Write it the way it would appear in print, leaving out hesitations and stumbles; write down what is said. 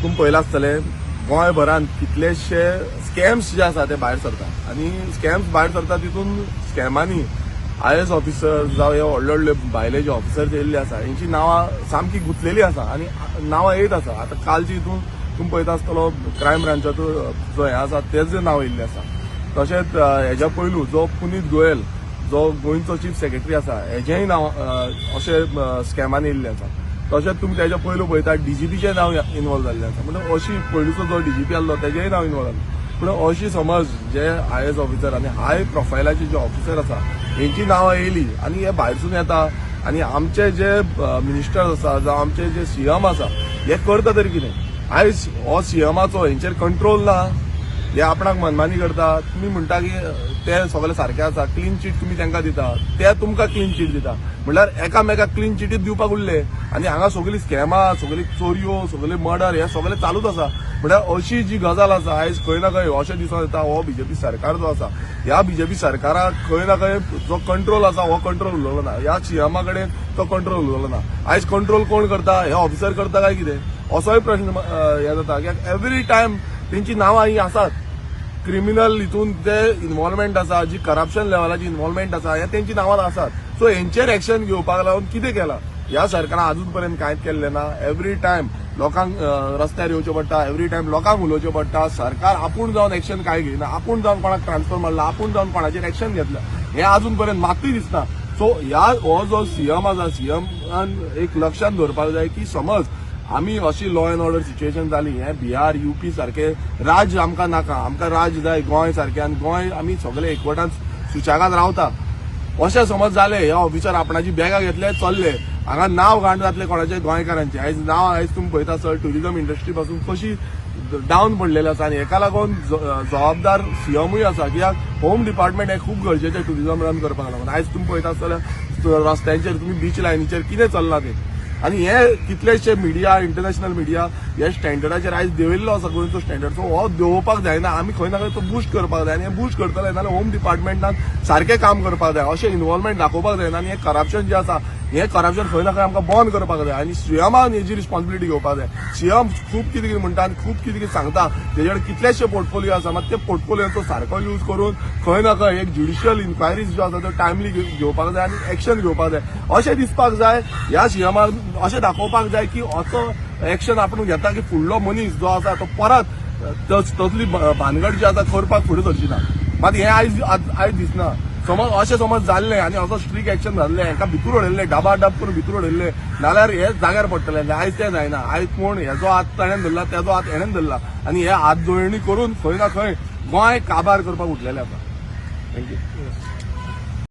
तुमी पळयलां आसतलें, गोंयभरान कितलेशे स्कॅम्स जे आसा ते भायर सरता आनी स्कॅम्स भायर सरता. तितून स्कॅमांनी आयएएस ऑफिसर जावं हे व्हडले व्हडले भायले जे ऑफिसर येयल्ले आसा, हेंची नांवां सामकी गुंतलेली आसा आनी नांवां येयत आसा. आतां कालची हितून तुमी पळयता आसतलो, क्रायम ब्रांचाचो जो हें आसा तेजें नांव येयल्लें आसा. तशेंच हेज्या पयलू जो पुनीत गोयल, जो गोंयचो चीफ सेक्रेटरी आसा, हेजेंय नांव अशें स्कॅमान येयल्लें आसा. तशेंच तुमी तेज्या पयलू पळयता, डीजीपीचें नांव इनवॉल्व जाल्लें आसा. म्हणजे अशी पयलूचो जो डीजीपी आसलो तेजेंय नांव इनवॉल्व जालें. पूण अशी समज जे आयएएस ऑफिसर आनी हाय प्रोफायलाचे जे ऑफिसर आसा हेंची नांवां येयली आनी हे भायरसून येता आनी आमचे जे मिनिस्टर्स आसा जावं आमचे जे सीएम आसा, हे करता तरी कितें? आयज हो सीएमाचो हेंचेर कंट्रोल ना. हे आपणाक मनमानी करता. तुमी म्हणटा की ते सगळे सारके आसा, क्लीन चीट तुमी तांकां दिता, ते तुमकां क्लीन चीट दिता. म्हणल्यार एकामेकाक क्लीन चिटीत दिवपाक उरले आनी हांगा सगळीं स्कॅमां, सगळी चोरयो, सगळे मर्डर हे सगळे चालूच आसा. म्हणल्यार अशी जी गजाल आसा, आयज खंय ना खंय अशें दिसून येता, हो बीजेपी सरकार जो आसा, ह्या बीजेपी सरकाराक खंय ना खंय जो कंट्रोल आसा हो कंट्रोल उरलेलो ना. ह्या सीएमा कडेन तो कंट्रोल उरलेलो ना. आयज कंट्रोल कोण करता? हे ऑफिसर करता काय कितें, असोय प्रश्न हे जाता. कित्याक एवरी टायम तेंची नांवां ही आसात. क्रिमिनल हितून ते इन्वॉल्वमेंट आसा, जी करप्शन लेवलाची इन्वॉल्वमेंट आसा, हे तेंची नांवां आसात. सो हेंचेर एक्शन घेवपाक लागून कितें केलां ह्या सरकारान? अजून पर्यंत कांयच केल्लें ना. एवरी टायम लोकांक रस्त्यार येवचें पडटा, एवरी टायम लोकांक उलोवचें पडटा. सरकार आपूण जावन एक्शन कांय घेयना. आपूण जावन कोणाक ट्रान्सफर मारला, आपूण जावन कोणाचेर एक्शन घेतला, हें अजून पर्यंत मातूय दिसना. सो ह्या हो जो सीएम आसा, सीएमान एक लक्षात दवरपाक जाय की समज आमी अशी लॉ एंड ऑर्डर सिच्युएशन जाली, हें बिहार, युपी सारके राज्य आमकां नाका. आमकां राज्य जाय गोंय सारकें आनी गोंय आमी सगळे एकवटान सुशेगाद रावता. अशें समज जालें, हे ऑफिसर आपणाची बॅगां घेतले, चल्ले. हांगा नांव घाण जातलें कोणाचें? गोंयकारांचें. आयज नांव, आयज तुमी पळयता सर, ट्युरिजम इंडस्ट्री पासून कशी डावन पडलेली आसा आनी हेका लागून जबाबदार सीएमूय आसा, कित्याक होम डिपार्टमेंट हें खूब गरजेचें ट्युरिजम रन करपाक लागून. आयज तुमी पळयता आसतले, रस्त्यांचेर तुमी बीच लायनीचेर कितें चल्लां तें आनी हे कितलेशे मिडिया, इंटरनॅशनल मिडिया हे स्टँडर्डाचेर आयज देंवयल्लो आसा गोंयचो स्टँडर्ड. सो हो देंवोवपाक जायना. आमी खंय ना खंय तो बुस्ट करपाक जाय आनी हे बुस्ट करतले जाल्यार होम डिपार्टमेंटान सारकें काम करपाक जाय, अशें इन्वॉल्वमेंट दाखोवपाक जायना आनी हें करप्शन जें आसा, हें करप्शन खंय ना खंय आमकां बंद करपाक जाय आनी सीएमान हेजी रिस्पॉन्सिबिलिटी घेवपाक जाय. सीएम खूब कितें कितें म्हणटा आनी खूब कितें कितें सांगता. तेजे कडेन कितलेशे पोर्टफोलियो आसा, मात ते पोर्टफोलियोचो सारको यूज करून खंय ना खंय एक ज्युडिशियल इन्क्वायरीज ज्यो आसा त्यो टायमली घेवपाक जाय आनी एक्शन घेवपाक जाय अशें दिसपाक जाय. ह्या सीएमान अशें दाखोवपाक जाय की असो एक्शन आपूण घेता की फुडलो मनीस जो आसा तो परत तसली भानगड जी आसा करपाक फुडें सरची ना. मात हें आयज आयज दिसना. समज अशें समज जाल्लें आनी असो स्ट्रीक एक्शन जाल्लें, हांकां भितूर उडयल्लें, डाबा डाब करून भितूर उडयल्लें जाल्यार हे जाग्यार पडटलें. आयज तें जायना. आयज कोण हेजो हात ताणें धरला, तेजो हात हेणें धरला आनी हे हात जोडणी करून खंय ना खंय गोंय काबार करपाक उठलेले आसा. Thank you.